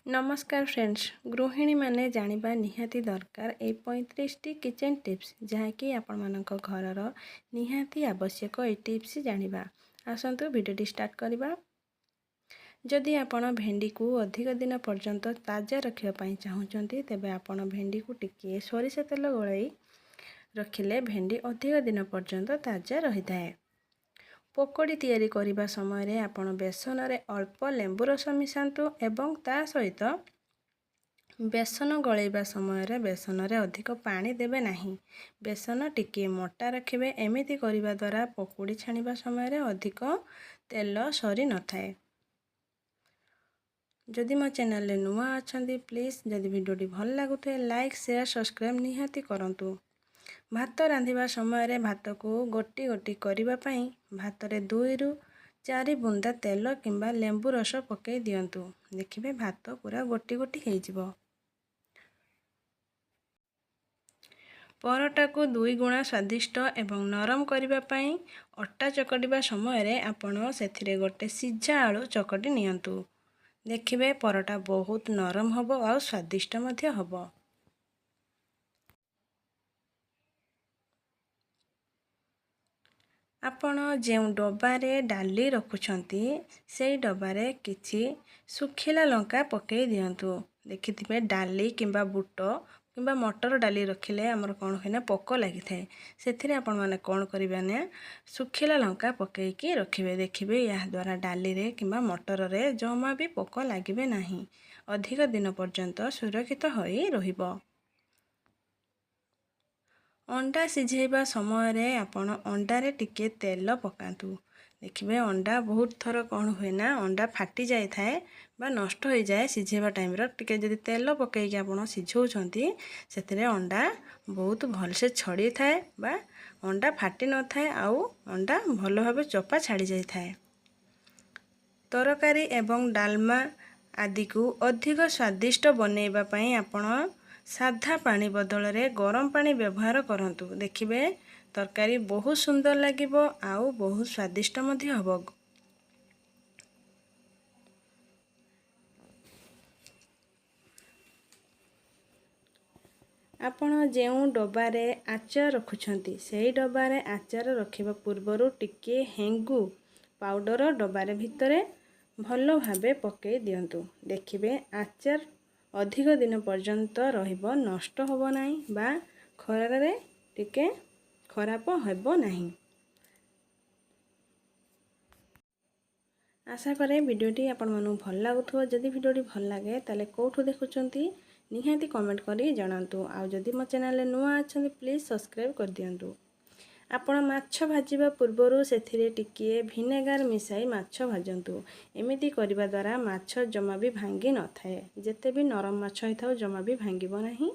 ନମସ୍କାର ଫ୍ରେଣ୍ଡସ୍, ଗୃହିଣୀମାନେ ଜାଣିବା ନିହାତି ଦରକାର ଏଇ 35ଟି କିଚେନ୍ ଟିପ୍ସ, ଯାହାକି ଆପଣମାନଙ୍କ ଘରର ନିହାତି ଆବଶ୍ୟକ ଏଇ ଟିପ୍ସ ଜାଣିବା। ଆସନ୍ତୁ ଭିଡ଼ିଓଟି ଷ୍ଟାର୍ଟ କରିବା। ଯଦି ଆପଣ ଭେଣ୍ଡିକୁ ଅଧିକ ଦିନ ପର୍ଯ୍ୟନ୍ତ ତାଜା ରଖିବା ପାଇଁ ଚାହୁଁଛନ୍ତି, ତେବେ ଆପଣ ଭେଣ୍ଡିକୁ ଟିକିଏ ସୋରିଷ ତେଲ ଗୋଳାଇ ରଖିଲେ ଭେଣ୍ଡି ଅଧିକ ଦିନ ପର୍ଯ୍ୟନ୍ତ ତାଜା ରହିଥାଏ। ପକୋଡ଼ି ତିଆରି କରିବା ସମୟରେ ଆପଣ ବେସନରେ ଅଳ୍ପ ଲେମ୍ବୁ ରସ ମିଶାନ୍ତୁ ଏବଂ ତା ସହିତ ବେସନ ଗୋଳେଇବା ସମୟରେ ବେସନରେ ଅଧିକ ପାଣି ଦେବେ ନାହିଁ, ବେସନ ଟିକିଏ ମୋଟା ରଖିବେ। ଏମିତି କରିବା ଦ୍ୱାରା ପକୋଡ଼ି ଛାଣିବା ସମୟରେ ଅଧିକ ତେଲ ସରି ନଥାଏ। ଯଦି ମୋ ଚ୍ୟାନେଲରେ ନୂଆ ଅଛନ୍ତି, ପ୍ଲିଜ୍ ଯଦି ଭିଡ଼ିଓଟି ଭଲ ଲାଗୁଥାଏ, ଲାଇକ୍, ସେୟାର, ସବସ୍କ୍ରାଇବ୍ ନିହାତି କରନ୍ତୁ। ଭାତ ରାନ୍ଧିବା ସମୟରେ ଭାତକୁ ଗୋଟି ଗୋଟି କରିବା ପାଇଁ ଭାତରେ 2ରୁ 4 ବୁନ୍ଦା ତେଲ କିମ୍ବା ଲେମ୍ବୁ ରସ ପକାଇ ଦିଅନ୍ତୁ। ଦେଖିବେ ଭାତ ପୁରା ଗୋଟି ଗୋଟି ହେଇଯିବ। ପରଟାକୁ 2 ଗୁଣା ସ୍ୱାଦିଷ୍ଟ ଏବଂ ନରମ କରିବା ପାଇଁ ଅଟା ଚକଟିବା ସମୟରେ ଆପଣ ସେଥିରେ ଗୋଟେ ସିଝା ଆଳୁ ଚକଟି ନିଅନ୍ତୁ। ଦେଖିବେ ପରଟା ବହୁତ ନରମ ହେବ ଆଉ ସ୍ୱାଦିଷ୍ଟ ମଧ୍ୟ ହେବ। ଆପଣ ଯେଉଁ ଡବାରେ ଡାଲି ରଖୁଛନ୍ତି, ସେଇ ଡବାରେ କିଛି ଶୁଖିଲା ଲଙ୍କା ପକାଇ ଦିଅନ୍ତୁ। ଦେଖିଥିବେ ଡାଲି କିମ୍ବା ବୁଟ କିମ୍ବା ମଟର ଡାଲି ରଖିଲେ ଆମର କ'ଣ ହୁଏ ନା ପୋକ ଲାଗିଥାଏ। ସେଥିରେ ଆପଣମାନେ କ'ଣ କରିବେ ନା ଶୁଖିଲା ଲଙ୍କା ପକାଇକି ରଖିବେ। ଦେଖିବେ ଏହାଦ୍ୱାରା ଡାଲିରେ କିମ୍ବା ମଟରରେ ଜମା ବି ପୋକ ଲାଗିବେ ନାହିଁ, ଅଧିକ ଦିନ ପର୍ଯ୍ୟନ୍ତ ସୁରକ୍ଷିତ ହୋଇ ରହିବ। ଅଣ୍ଡା ସିଝେଇବା ସମୟରେ ଆପଣ ଅଣ୍ଡାରେ ଟିକେ ତେଲ ପକାନ୍ତୁ। ଦେଖିବେ ଅଣ୍ଡା ବହୁତ ଥର କ'ଣ ହୁଏ ନା ଅଣ୍ଡା ଫାଟି ଯାଇଥାଏ ବା ନଷ୍ଟ ହୋଇଯାଏ ସିଝେଇବା ଟାଇମ୍ର। ଟିକେ ଯଦି ତେଲ ପକାଇକି ଆପଣ ସିଝାଉଛନ୍ତି, ସେଥିରେ ଅଣ୍ଡା ବହୁତ ଭଲସେ ଛଡ଼ିଥାଏ ବା ଅଣ୍ଡା ଫାଟି ନଥାଏ ଆଉ ଅଣ୍ଡା ଭଲ ଭାବେ ଚୋପା ଛାଡ଼ି ଯାଇଥାଏ। ତରକାରୀ ଏବଂ ଡାଲମା ଆଦିକୁ ଅଧିକ ସ୍ୱାଦିଷ୍ଟ ବନେଇବା ପାଇଁ ଆପଣ ସାଧା ପାଣି ବଦଳରେ ଗରମ ପାଣି ବ୍ୟବହାର କରନ୍ତୁ। ଦେଖିବେ ତରକାରୀ ବହୁତ ସୁନ୍ଦର ଲାଗିବ ଆଉ ବହୁତ ସ୍ୱାଦିଷ୍ଟ ମଧ୍ୟ ହେବ। ଆପଣ ଯେଉଁ ଡବାରେ ଆଚାର ରଖୁଛନ୍ତି, ସେଇ ଡବାରେ ଆଚାର ରଖିବା ପୂର୍ବରୁ ଟିକିଏ ହେଙ୍ଗୁ ପାଉଡ଼ର ଡବାରେ ଭିତରେ ଭଲ ଭାବେ ପକାଇ ଦିଅନ୍ତୁ। ଦେଖିବେ ଆଚାର ଅଧିକ ଦିନ ପର୍ଯ୍ୟନ୍ତ ରହିବ, ନଷ୍ଟ ହେବ ନାହିଁ ବା ଖରାରେ ଟିକେ ଖରାପ ହେବ ନାହିଁ। ଆଶା କରେ ଭିଡ଼ିଓଟି ଆପଣମାନଙ୍କୁ ଭଲ ଲାଗୁଥିବ। ଯଦି ଭିଡ଼ିଓଟି ଭଲ ଲାଗେ, ତାହେଲେ କେଉଁଠୁ ଦେଖୁଛନ୍ତି ନିହାତି କମେଣ୍ଟ କରି ଜଣାନ୍ତୁ। ଆଉ ଯଦି ମୋ ଚ୍ୟାନେଲରେ ନୂଆ ଅଛନ୍ତି, ପ୍ଲିଜ୍ ସବସ୍କ୍ରାଇବ୍ କରିଦିଅନ୍ତୁ। ଆପଣ ମାଛ ଭାଜିବା ପୂର୍ବରୁ ସେଥିରେ ଟିକିଏ ଭିନେଗାର ମିଶାଇ ମାଛ ଭାଜନ୍ତୁ। ଏମିତି କରିବା ଦ୍ୱାରା ମାଛ ଜମା ବି ଭାଙ୍ଗି ନଥାଏ। ଯେତେ ବି ନରମ ମାଛ ହେଇଥାଉ, ଜମା ବି ଭାଙ୍ଗିବ ନାହିଁ।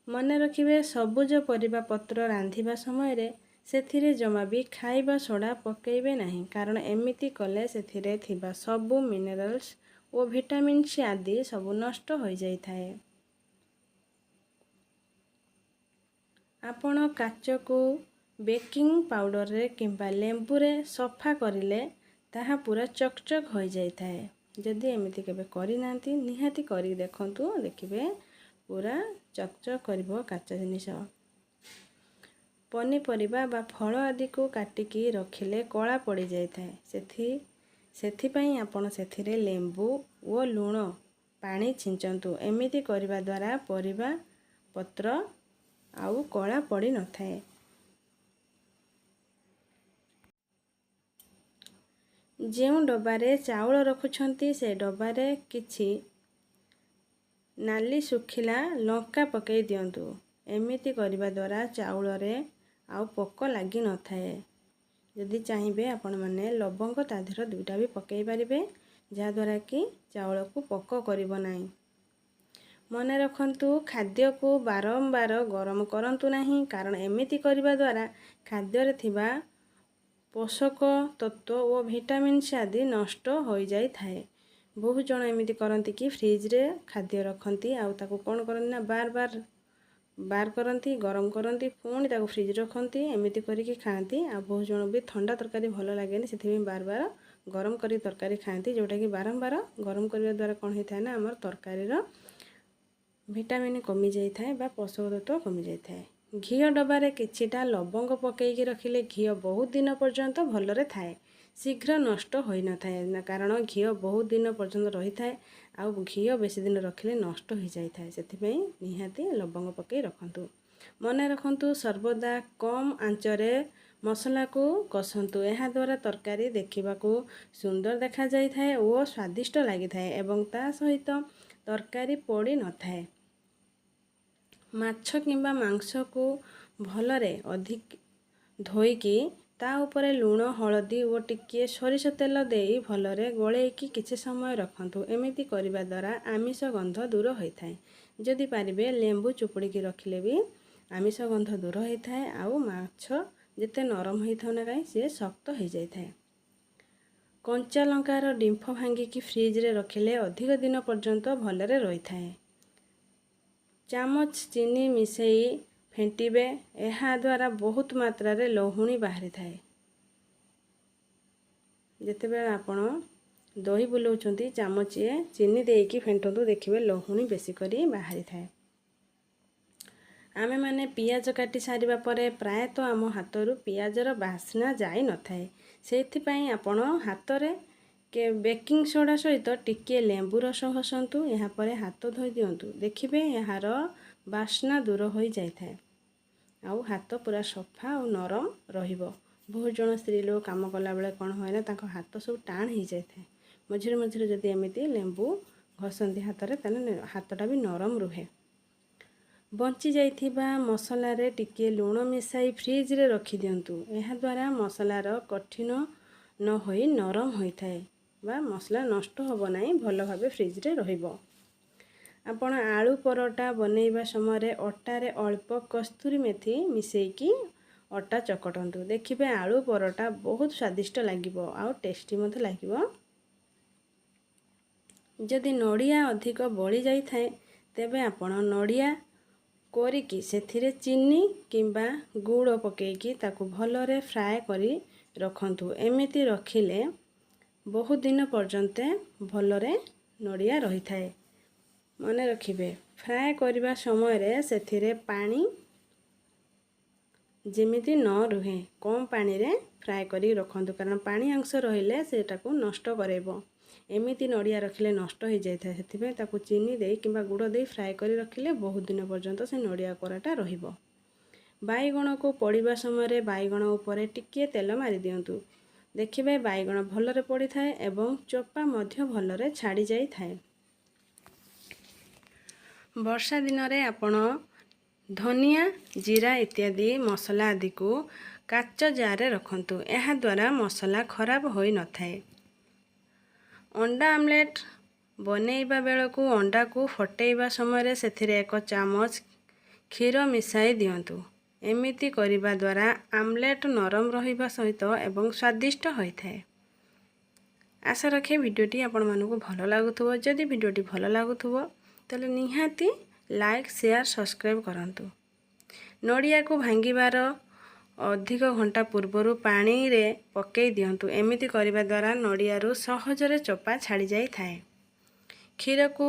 ମନେ ରଖିବେ, ସବୁଜ ପରିବା ପତ୍ର ରାନ୍ଧିବା ସମୟରେ ସେଥିରେ ଜମା ବି ଖାଇବା ସୋଡ଼ା ପକାଇବେ ନାହିଁ, କାରଣ ଏମିତି କଲେ ସେଥିରେ ଥିବା ସବୁ ମିନେରାଲ୍ସ ଓ ଭିଟାମିନ୍ ସି ଆଦି ସବୁ ନଷ୍ଟ ହୋଇଯାଇଥାଏ। ଆପଣ କାଚକୁ ବେକିଂ ପାଉଡ଼ରରେ କିମ୍ବା ଲେମ୍ବୁରେ ସଫା କରିଲେ ତାହା ପୁରା ଚକଚକ୍ ହୋଇଯାଇଥାଏ। ଯଦି ଏମିତି କେବେ କରିନାହାନ୍ତି, ନିହାତି କରିକି ଦେଖନ୍ତୁ। ଦେଖିବେ ପୁରା ଚକଚକ୍ କରିବ କାଚ ଜିନିଷ। ପନିପରିବା ବା ଫଳ ଆଦିକୁ କାଟିକି ରଖିଲେ କଳା ପଡ଼ିଯାଇଥାଏ। ସେଥିପାଇଁ ଆପଣ ସେଥିରେ ଲେମ୍ବୁ ଓ ଲୁଣ ପାଣି ଛିଞ୍ଚନ୍ତୁ। ଏମିତି କରିବା ଦ୍ୱାରା ପରିବା ପତ୍ର ଆଉ କଳା ପଡ଼ିନଥାଏ। ଯେଉଁ ଡବାରେ ଚାଉଳ ରଖୁଛନ୍ତି, ସେ ଡବାରେ କିଛି ନାଲି ଶୁଖିଲା ଲଙ୍କା ପକାଇ ଦିଅନ୍ତୁ। ଏମିତି କରିବା ଦ୍ୱାରା ଚାଉଳରେ ଆଉ ପୋକ ଲାଗିନଥାଏ। ଯଦି ଚାହିଁବେ, ଆପଣମାନେ ଲବଙ୍ଗ ତା ଦେହରେ 2ଟା ବି ପକାଇ ପାରିବେ, ଯାହାଦ୍ୱାରା କି ଚାଉଳକୁ ପୋକ କରିବ ନାହିଁ। ମନେ ରଖନ୍ତୁ, ଖାଦ୍ୟକୁ ବାରମ୍ବାର ଗରମ କରନ୍ତୁ ନାହିଁ, କାରଣ ଏମିତି କରିବା ଦ୍ୱାରା ଖାଦ୍ୟରେ ଥିବା ପୋଷକ ତତ୍ତ୍ୱ ଓ ଭିଟାମିନ୍ସ ଆଦି ନଷ୍ଟ ହୋଇଯାଇଥାଏ। ବହୁତ ଜଣ ଏମିତି କରନ୍ତି କି ଫ୍ରିଜରେ ଖାଦ୍ୟ ରଖନ୍ତି ଆଉ ତାକୁ କ'ଣ କରନ୍ତି ନା ବାର ବାର ବାର କରନ୍ତି, ଗରମ କରନ୍ତି, ପୁଣି ତାକୁ ଫ୍ରିଜ୍ ରଖନ୍ତି, ଏମିତି କରିକି ଖାଆନ୍ତି। ଆଉ ବହୁତ ଜଣ ବି ଥଣ୍ଡା ତରକାରୀ ଭଲ ଲାଗେନି, ସେଥିପାଇଁ ବାର ବାର ଗରମ କରି ତରକାରୀ ଖାଆନ୍ତି, ଯେଉଁଟାକି ବାରମ୍ବାର ଗରମ କରିବା ଦ୍ୱାରା କ'ଣ ହେଇଥାଏ ନା, ଆମର ତରକାରୀର ଭିଟାମିନ୍ କମିଯାଇଥାଏ ବା ପୋଷକ ତତ୍ତ୍ୱ କମିଯାଇଥାଏ। ଘିଅ ଡବାରେ କିଛିଟା ଲବଙ୍ଗ ପକାଇକି ରଖିଲେ ଘିଅ ବହୁତ ଦିନ ପର୍ଯ୍ୟନ୍ତ ଭଲରେ ଥାଏ, ଶୀଘ୍ର ନଷ୍ଟ ହୋଇନଥାଏ, କାରଣ ଘିଅ ବହୁତ ଦିନ ପର୍ଯ୍ୟନ୍ତ ରହିଥାଏ ଆଉ ଘିଅ ବେଶୀ ଦିନ ରଖିଲେ ନଷ୍ଟ ହୋଇଯାଇଥାଏ। ସେଥିପାଇଁ ନିହାତି ଲବଙ୍ଗ ପକାଇ ରଖନ୍ତୁ। ମନେ ରଖନ୍ତୁ, ସର୍ବଦା କମ୍ ଆଞ୍ଚରେ ମସଲାକୁ କଷନ୍ତୁ। ଏହାଦ୍ୱାରା ତରକାରୀ ଦେଖିବାକୁ ସୁନ୍ଦର ଦେଖାଯାଇଥାଏ ଓ ସ୍ୱାଦିଷ୍ଟ ଲାଗିଥାଏ ଏବଂ ତା ସହିତ ତରକାରୀ ପୋଡ଼ି ନଥାଏ। ମାଛ କିମ୍ବା ମାଂସକୁ ଭଲରେ ଅଧିକ ଧୋଇକି ତା ଉପରେ ଲୁଣ, ହଳଦୀ ଓ ଟିକିଏ ସୋରିଷ ତେଲ ଦେଇ ଭଲରେ ଗୋଳେଇକି କିଛି ସମୟ ରଖନ୍ତୁ। ଏମିତି କରିବା ଦ୍ୱାରା ଆମିଷ ଗନ୍ଧ ଦୂର ହୋଇଥାଏ। ଯଦି ପାରିବେ, ଲେମ୍ବୁ ଚୁପୁଡ଼ିକି ରଖିଲେ ବି ଆମିଷ ଗନ୍ଧ ଦୂର ହୋଇଥାଏ ଆଉ ମାଛ ଯେତେ ନରମ ହୋଇଥାଉ ନା କାହିଁ, ସିଏ ଶକ୍ତ ହୋଇଯାଇଥାଏ। କଞ୍ଚା ଲଙ୍କାର ଡିମ୍ଫ ଭାଙ୍ଗିକି ଫ୍ରିଜରେ ରଖିଲେ ଅଧିକ ଦିନ ପର୍ଯ୍ୟନ୍ତ ଭଲରେ ରହିଥାଏ। ଚାମଚ ଚିନି ମିଶାଇ ଫେଣ୍ଟିବେ, ଏହାଦ୍ୱାରା ବହୁତ ମାତ୍ରାରେ ଲହୁଣୀ ବାହାରିଥାଏ। ଯେତେବେଳେ ଆପଣ ଦହି ବୁଲାଉଛନ୍ତି, ଚାମଚିଏ ଚିନି ଦେଇକି ଫେଣ୍ଟନ୍ତୁ, ଦେଖିବେ ଲହୁଣୀ ବେଶୀ କରି ବାହାରିଥାଏ। ଆମେମାନେ ପିଆଜ କାଟି ସାରିବା ପରେ ପ୍ରାୟତଃ ଆମ ହାତରୁ ପିଆଜର ବାସ୍ନା ଯାଇନଥାଏ। ସେଇଥିପାଇଁ ଆପଣ ହାତରେ ବେକିଂ ସୋଡ଼ା ସହିତ ଟିକିଏ ଲେମ୍ବୁ ରସ ଘଷନ୍ତୁ, ଏହାପରେ ହାତ ଧୋଇ ଦିଅନ୍ତୁ। ଦେଖିବେ ଏହାର ବାସ୍ନା ଦୂର ହୋଇଯାଇଥାଏ ଆଉ ହାତ ପୁରା ସଫା ଆଉ ନରମ ରହିବ। ବହୁତ ଜଣ ସ୍ତ୍ରୀ ଲୋକ କାମ କଲାବେଳେ କ'ଣ ହୁଏ ନା, ତାଙ୍କ ହାତ ସବୁ ଟାଣ ହେଇଯାଇଥାଏ। ମଝିରେ ମଝିରେ ଯଦି ଏମିତି ଲେମ୍ବୁ ଘଷନ୍ତି ହାତରେ, ତାହେଲେ ହାତଟା ବି ନରମ ରୁହେ। ବଞ୍ଚି ଯାଇଥିବା ମସଲାରେ ଟିକିଏ ଲୁଣ ମିଶାଇ ଫ୍ରିଜରେ ରଖିଦିଅନ୍ତୁ। ଏହାଦ୍ୱାରା ମସଲାର କଠିନ ନ ହୋଇ ନରମ ହୋଇଥାଏ ବା ମସଲା ନଷ୍ଟ ହେବ ନାହିଁ, ଭଲ ଭାବେ ଫ୍ରିଜରେ ରହିବ। ଆପଣ ଆଳୁ ପରଟା ବନେଇବା ସମୟରେ ଅଟାରେ ଅଳ୍ପ କସ୍ତୁରୀ ମେଥି ମିଶାଇକି ଅଟା ଚକଟନ୍ତୁ। ଦେଖିବେ ଆଳୁ ପରଟା ବହୁତ ସ୍ୱାଦିଷ୍ଟ ଲାଗିବ ଆଉ ଟେଷ୍ଟି ମଧ୍ୟ ଲାଗିବ। ଯଦି ନଡ଼ିଆ ଅଧିକ ବଳି ଯାଇଥାଏ, ତେବେ ଆପଣ ନଡ଼ିଆ କୋରିକି ସେଥିରେ ଚିନି କିମ୍ବା ଗୁଡ଼ ପକାଇକି ତାକୁ ଭଲରେ ଫ୍ରାଏ କରି ରଖନ୍ତୁ। ଏମିତି ରଖିଲେ ବହୁତ ଦିନ ପର୍ଯ୍ୟନ୍ତ ଭଲରେ ନଡ଼ିଆ ରହିଥାଏ। ମନେ ରଖିବେ, ଫ୍ରାଏ କରିବା ସମୟରେ ସେଥିରେ ପାଣି ଯେମିତି ନ ରୁହେ, କମ୍ ପାଣିରେ ଫ୍ରାଏ କରିକି ରଖନ୍ତୁ, କାରଣ ପାଣି ଅଂଶ ରହିଲେ ସେଟାକୁ ନଷ୍ଟ କରାଇବ। ଏମିତି ନଡ଼ିଆ ରଖିଲେ ନଷ୍ଟ ହୋଇଯାଇଥାଏ। ସେଥିପାଇଁ ତାକୁ ଚିନି ଦେଇ କିମ୍ବା ଗୁଡ଼ ଦେଇ ଫ୍ରାଏ କରି ରଖିଲେ ବହୁତ ଦିନ ପର୍ଯ୍ୟନ୍ତ ସେ ନଡ଼ିଆ କୋରାଟା ରହିବ। ବାଇଗଣକୁ ପୋଡ଼ିବା ସମୟରେ ବାଇଗଣ ଉପରେ ଟିକିଏ ତେଲ ମାରିଦିଅନ୍ତୁ। ଦେଖିବେ ବାଇଗଣ ଭଲରେ ପୋଡ଼ିଥାଏ ଏବଂ ଚୋପା ମଧ୍ୟ ଭଲରେ ଛାଡ଼ି ଯାଇଥାଏ। ବର୍ଷା ଦିନରେ ଆପଣ ଧନିଆ, ଜିରା ଇତ୍ୟାଦି ମସଲା ଆଦିକୁ କାଚ ଜାରରେ ରଖନ୍ତୁ। ଏହାଦ୍ୱାରା ମସଲା ଖରାପ ହୋଇନଥାଏ। ଅଣ୍ଡା ଆମଲେଟ୍ ବନେଇବା ବେଳକୁ ଅଣ୍ଡାକୁ ଫଟେଇବା ସମୟରେ ସେଥିରେ ଏକ ଚାମଚ କ୍ଷୀର ମିଶାଇ ଦିଅନ୍ତୁ। ଏମିତି କରିବା ଦ୍ୱାରା ଆମଲେଟ୍ ନରମ ରହିବା ସହିତ ଏବଂ ସ୍ୱାଦିଷ୍ଟ ହୋଇଥାଏ। ଆଶା ରଖେ ଭିଡ଼ିଓଟି ଆପଣମାନଙ୍କୁ ଭଲ ଲାଗୁଥିବ। ଯଦି ଭିଡ଼ିଓଟି ଭଲ ଲାଗୁଥିବ, ତାହେଲେ ନିହାତି ଲାଇକ୍, ସେୟାର, ସବସ୍କ୍ରାଇବ୍ କରନ୍ତୁ। ନଡ଼ିଆକୁ ଭାଙ୍ଗିବାର ଅଧିକ ଘଣ୍ଟା ପୂର୍ବରୁ ପାଣିରେ ପକାଇ ଦିଅନ୍ତୁ। ଏମିତି କରିବା ଦ୍ୱାରା ନଡ଼ିଆରୁ ସହଜରେ ଚୋପା ଛାଡ଼ି ଯାଇଥାଏ। କ୍ଷୀରକୁ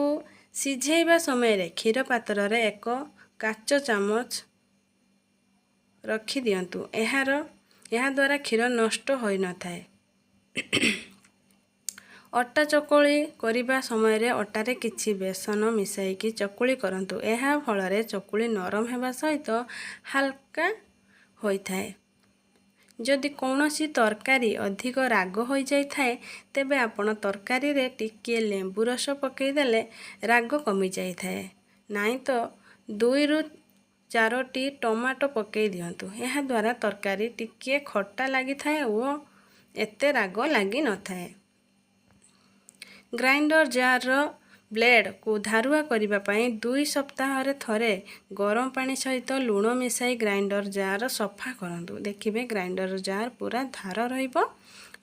ସିଝେଇବା ସମୟରେ କ୍ଷୀର ପାତ୍ରରେ ଏକ କାଚ ଚାମଚ ରଖିଦିଅନ୍ତୁ। ଏହାଦ୍ୱାରା କ୍ଷୀର ନଷ୍ଟ ହୋଇନଥାଏ। ଅଟା ଚକୁଳି କରିବା ସମୟରେ ଅଟାରେ କିଛି ବେସନ ମିଶାଇକି ଚକୁଳି କରନ୍ତୁ। ଏହା ଫଳରେ ଚକୁଳି ନରମ ହେବା ସହିତ ହାଲକା ହୋଇଥାଏ। ଯଦି କୌଣସି ତରକାରୀ ଅଧିକ ରାଗ ହୋଇଯାଇଥାଏ, ତେବେ ଆପଣ ତରକାରୀରେ ଟିକିଏ ଲେମ୍ବୁ ରସ ପକାଇଦେଲେ ରାଗ କମିଯାଇଥାଏ। ନାଇଁ ତ 2ରୁ 4ଟି ଟମାଟୋ ପକାଇ ଦିଅନ୍ତୁ। ଏହାଦ୍ୱାରା ତରକାରୀ ଟିକିଏ ଖଟା ଲାଗିଥାଏ ଓ ଏତେ ରାଗ ଲାଗିନଥାଏ। ଗ୍ରାଇଣ୍ଡର ଜାର୍ର ବ୍ଲେଡ଼କୁ ଧାରୁଆ କରିବା ପାଇଁ 2 ସପ୍ତାହରେ ଥରେ ଗରମ ପାଣି ସହିତ ଲୁଣ ମିଶାଇ ଗ୍ରାଇଣ୍ଡର ଜାର୍ ସଫା କରନ୍ତୁ। ଦେଖିବେ ଗ୍ରାଇଣ୍ଡର ଜାର୍ ପୁରା ଧାର ରହିବ।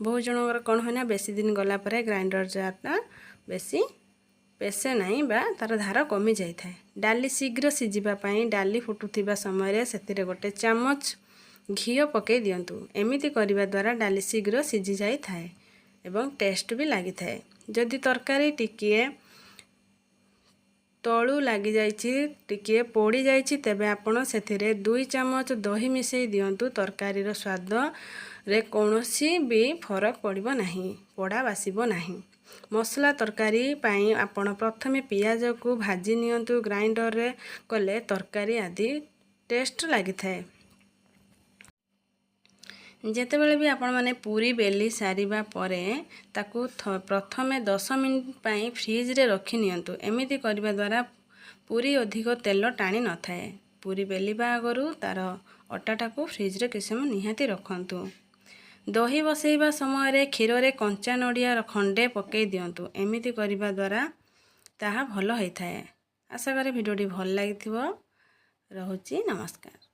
ବହୁତ ଜଣଙ୍କର କ'ଣ ହୁଏ ନା, ବେଶୀ ଦିନ ଗଲା ପରେ ଗ୍ରାଇଣ୍ଡର ଜାର୍ଟା ବେଶୀ ପେଶେ ନାହିଁ ବା ତା'ର ଧାର କମି ଯାଇଥାଏ। ଡାଲି ଶୀଘ୍ର ସିଝିବା ପାଇଁ ଡାଲି ଫୁଟୁଥିବା ସମୟରେ ସେଥିରେ ଗୋଟେ ଚାମଚ ଘିଅ ପକାଇ ଦିଅନ୍ତୁ। ଏମିତି କରିବା ଦ୍ୱାରା ଡାଲି ଶୀଘ୍ର ସିଝି ଯାଇଥାଏ। ଏବଂ ଟେଷ୍ଟ ବି ଲାଗିଥାଏ। ଯଦି ତରକାରୀ ଟିକିଏ ତଳୁ ଲାଗିଯାଇଛି, ଟିକିଏ ପୋଡ଼ିଯାଇଛି, ତେବେ ଆପଣ ସେଥିରେ 2 ଚାମଚ ଦହି ମିଶାଇ ଦିଅନ୍ତୁ। ତରକାରୀର ସ୍ୱାଦରେ କୌଣସି ବି ଫରକ ପଡ଼ିବ ନାହିଁ, ପୋଡ଼ା ବାସିବ ନାହିଁ। ମସଲା ତରକାରୀ ପାଇଁ ଆପଣ ପ୍ରଥମେ ପିଆଜକୁ ଭାଜି ନିଅନ୍ତୁ। ଗ୍ରାଇଣ୍ଡରରେ କଲେ ତରକାରୀ ଆଦି ଟେଷ୍ଟ ଲାଗିଥାଏ। ଯେତେବେଳେ ବି ଆପଣମାନେ ପୁରୀ ବେଲି ସାରିବା ପରେ ତାକୁ ପ୍ରଥମେ 10 ମିନିଟ୍ ପାଇଁ ଫ୍ରିଜରେ ରଖି ନିଅନ୍ତୁ। ଏମିତି କରିବା ଦ୍ୱାରା ପୁରୀ ଅଧିକ ତେଲ ଟାଣି ନଥାଏ। ପୁରୀ ବେଲିବା ଆଗରୁ ତା'ର ଅଟାଟାକୁ ଫ୍ରିଜରେ କିଛି ସମୟ ନିହାତି ରଖନ୍ତୁ। ଦହି ବସେଇବା ସମୟରେ କ୍ଷୀରରେ କଞ୍ଚା ନଡ଼ିଆ ଖଣ୍ଡେ ପକାଇ ଦିଅନ୍ତୁ। ଏମିତି କରିବା ଦ୍ୱାରା ତାହା ଭଲ ହୋଇଥାଏ। ଆଶା କରେ ଭିଡ଼ିଓଟି ଭଲ ଲାଗିଥିବ। ରହୁଛି, ନମସ୍କାର।